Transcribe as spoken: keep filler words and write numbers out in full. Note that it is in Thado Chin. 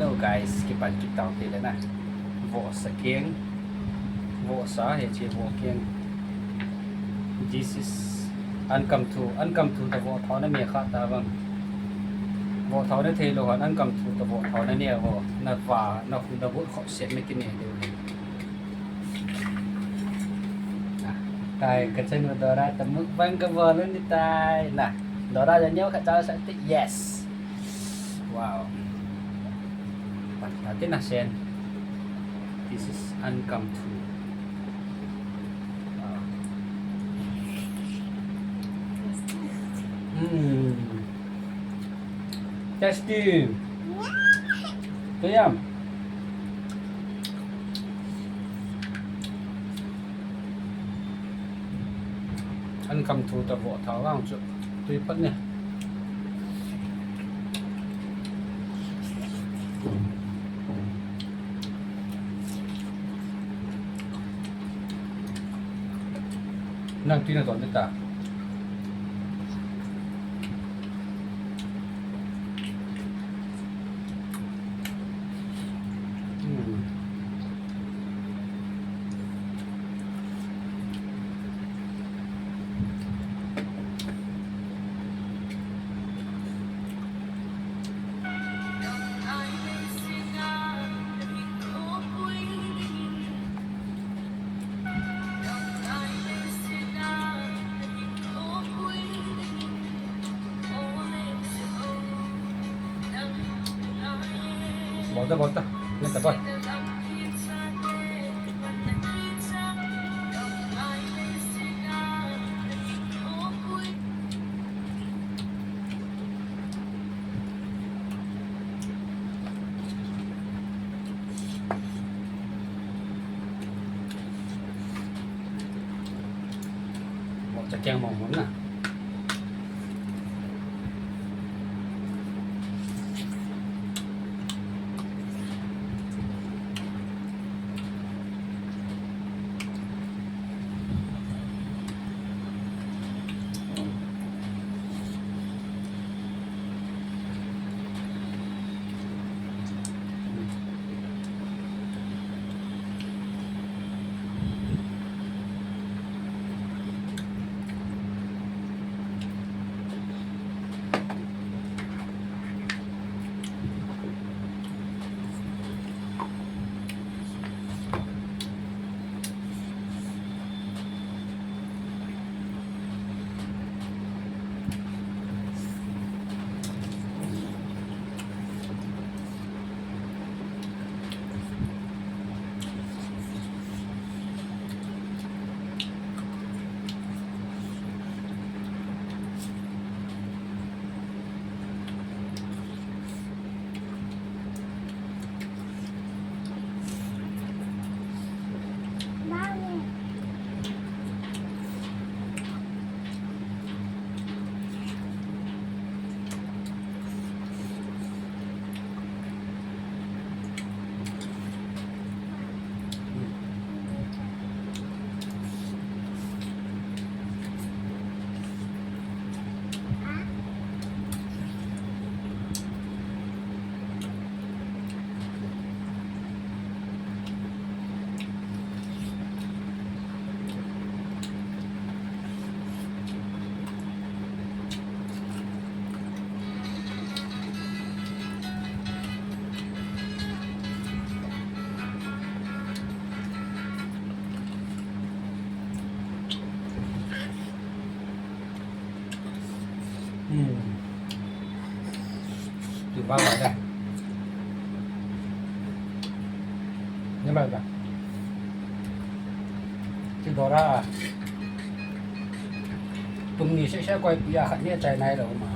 Hello guys, kipan kit tau hite le na. Vohsa keng. Vohsa hiche voh keng. This is ankam thu, ankam thu toh vohthao nane kha ta vang. Vohthao nathei lou hon ankam thu toh vohthao nane vo. Nava, nahu, navot khop set na kine diu. Ah, tai, kachanu Dora toh mukbang kabol u ahitai. Na, Dora, ja neo khat chasah te. Yes. Wow. Pan ta te na sen. This is ankam thu. Wow. Mm. Tasty. Kayam. Ankam thu toh vohthao vang chu tui phat ne. Nang tui nadon ding ta. Hmm. Bol ta, bol ta. Len ta, bol. Bol ta keng mong mong na. Hmm. Chu ba ba da. Ni ba ba. Chu Dora. Tum ni se se koi pi a khat ni chai nai lou ma.